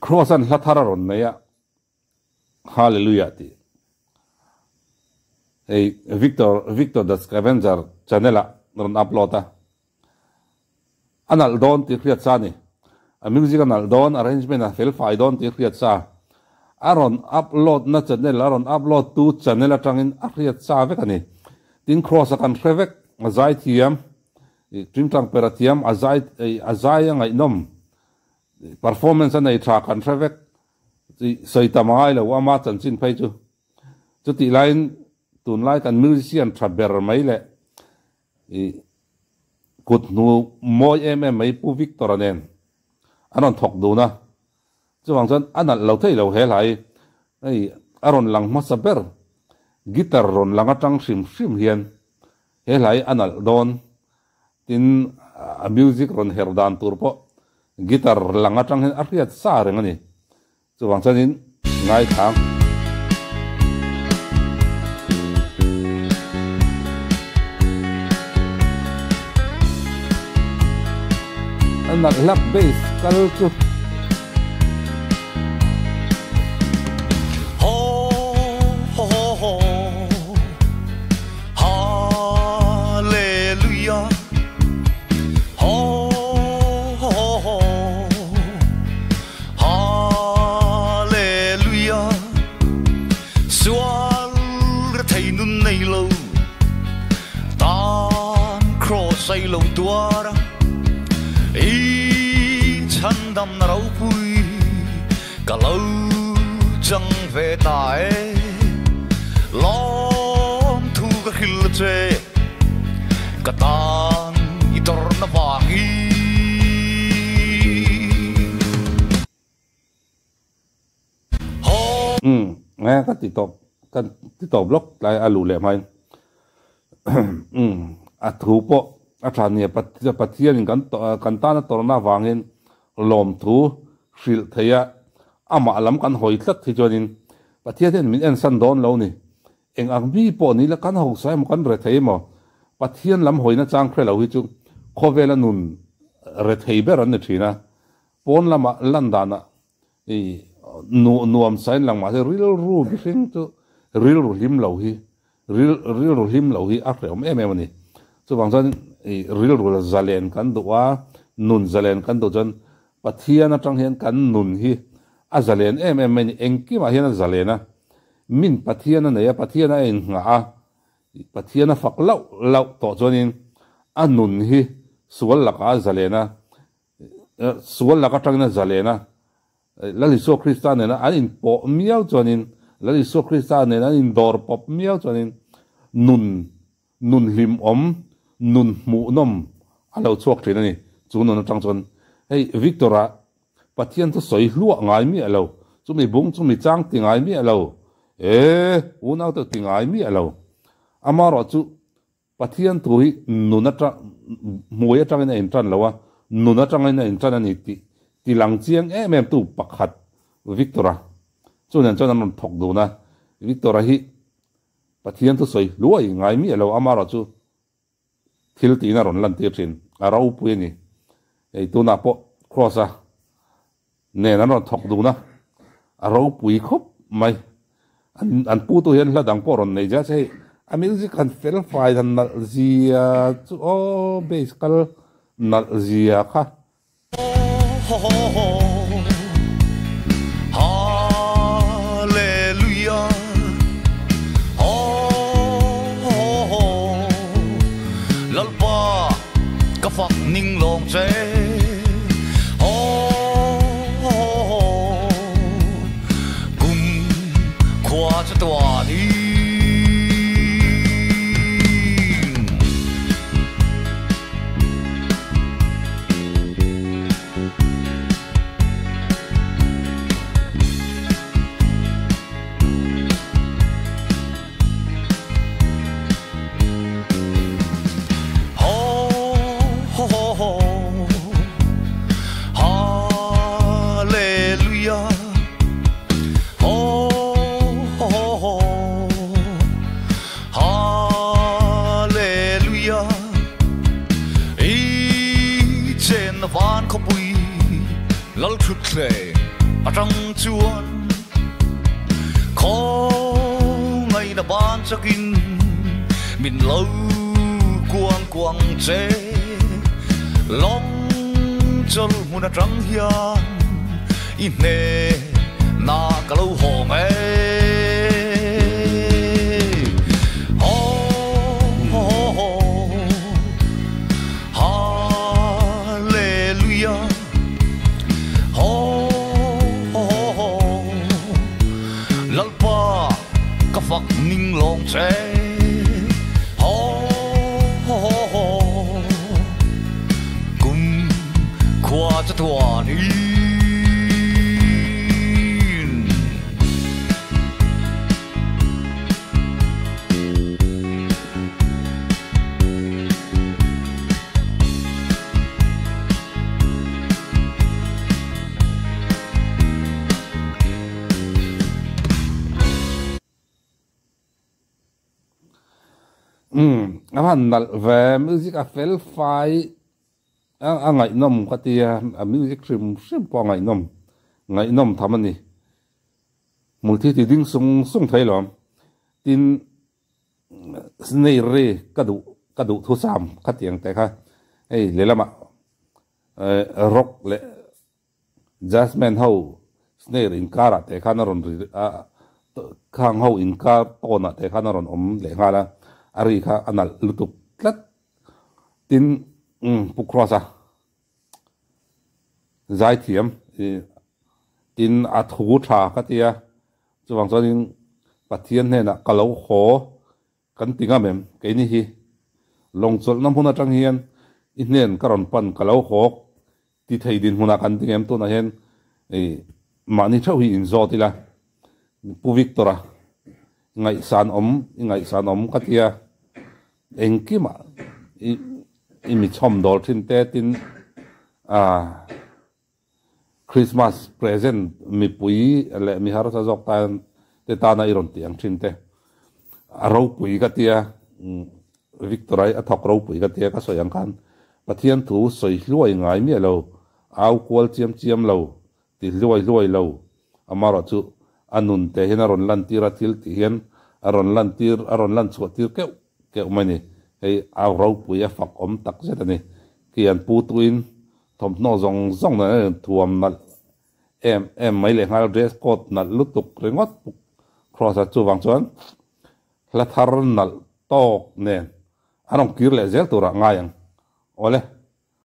Kross-a'n hla thar a rawn nei a, Hallelujah tih. Hei Victor Victor the Scavenger channel ah rawn upload a. A nalh dawn tih hriat sa a ni. A music a nalh dawn, arrangement a fel fai dawn tih hriat sa. A rawn upload na channel, a rawn upload tu channel atangin a hriat sa vek a ni. Tin Kross-a kan hre vek, a zai thiam, tingtang per a thiam, a zai a zai a ngaihnawm, performance a nei tha kan hre vek. Sawi tam a ngai lo, ama chanchin phei chu. Chutih laiin tunlai kan musician tha ber mai leh I kut hnu mawi em em mai Pu Victor-a nen an rawn thawk dun a, chuvang chuan a nalh lo thei lo he hlai hei a rawn lang hmasa ber guitar rawn lang atang hrim hrim hian he hlai a nalh dawn tin a music rawn her dan tur pawh guitar lang atang hian a hriat sa reng a ni. Chuvang chuanin ngaithla. A nalh hlak bass kal chu. Hallelujah Sual rethei nun nei lo tan kraws ei lo tuar a I chhandam na ropui ka lo chang ve ta e Lawmthu ka hrilh che ka tan i tawrhna vangin. Umm nge ka ti tawp ka ti tawp lawk tlai a luh leh hmain umm a thu pawh a tha nia Pathianin kan kan tana tawrhna avangin lawmthu hrilh theih a amah lam kan hawi tlat hi chuanin Pathian hian min ensan dawn lo ni Eng ang mi pawh ni la kan hausa emaw kan rethei emaw Pathian lam hawina chang hre lo hi chu khawvela nun rethei ber an ni thin a, pawn lama lan danah i nuam sain lang mahse rilru mihring chu rilru hlim lo hi rilru hlim lo hi a hrehawm em em a ni. Chuvang chuan i rilru zalen kan duh a, nun zalen kan duh chuan Pathian atang hian kan nun hi a zalen em em mai a ni, engkimah hian a zalen a. Min Pathian a nei a, Pathian a innghah a, Pathian a fak lauh lauh tawh chuanin a nun hi sual lakah a zalen a, sual lak atangin a zalen a, Lal Isua Krista nena an inpawh miau chuanin, Lal Isua Krista nena an indawr pawp miau chuanin nun, nun hlimawm, nun hmuhnawm a lo chhuak thin a ni. Chu nun atang chuan hei Victor-a Pathian chu sawi hluah ngai miah lo, chumi bung chumi chang ti ngai miah lo, e, unau te ti ngai miah lo. Amaherawh chu Pathian thu hi nun atang, hmui atangin a intan lo a, nun atangin a intan a ni tih ti lang chiang em em tu pakhat Victor-a chu nen chuan an rawn thawk dun a. Victor-a hi Pathian thu sawi hluai ngai miah lo, amaherawh chu Thil tiin a rawn lantir thin, a ropui a ni. Hei tunah pawh Kross-a nen an rawn thawk dun a, a ropui khawp mai. An an putu hian hla dang pawh rawn nei zia che hei a music han fel fai han nalh zia chu aw bass kal nalh zia kha. Hallelujah I chenna van khawpui lal thut thleng Atang chuan khawngaihna ban chakin min lo kuang kuang che. Lawng chawlh hmun atang hian i hnena ka lo hawng e. Hallelujah. Ho ho ho Lalpa ka fak ning lawng che. Ho ho ho Kum khua cha thuan in. Um a han nalh ve music a fel fai a a ngaihnawm ka tia a music hrim hrim pawh a ngaihnawm ngaihnawm tham a ni hmul thi ti ding sung sung thei lo tin snare ri ka duh ka duh thusam khatiang te kha hei lehlamah rock leh Jasmine ho snare inkarah te khan a rawn ri a, khang ho inkar tawnah te khan a rawn awm leh nghal a, a ri kha a nalh lutuk tlat. Tin, Pu Kross-a zaithiam tin a thu tha ka ti a, chuvang chuanin Pathian hnenah ka lo haw Kan ti ngam em? Keini hi lawngchawlhna hmun atang hian i hnen ka rawn pan ka lo hawk ti thei dinhmunah kan ti ngem? Tunah hian mahni theuh hi inzawt ila Pu Victor-a ngaihsan awm i ngaihsan awm ka tia engkimah i mi chhawm dawl thin te tin Christmas present mipui leh mi harsa zawk tan te tana i rawn tih ang thin te a ropui ka tia Victor ai a thawk ropui ka tia ka sawi ang khan Pathian thu sawi hluai ngai miah lo au kual chiam chiam lo ti hluai hluai lo amarawh chu a nun te hian a rawn lan tir a thil tih hian a rawn lan tir a rawn lan chhuah tir keuh keuh mai ni hei au ropui a fak awm tak zet a ni kian pu tuin Thawmhnaw zawng zawng nen a inthuam nalh em em mai leh nghal, dress code nalh lutuk ringawt bawk Kross a, chuvang chuan hla thar nalh tawk nen a rawn kir leh zel turah ngai ang. Awle.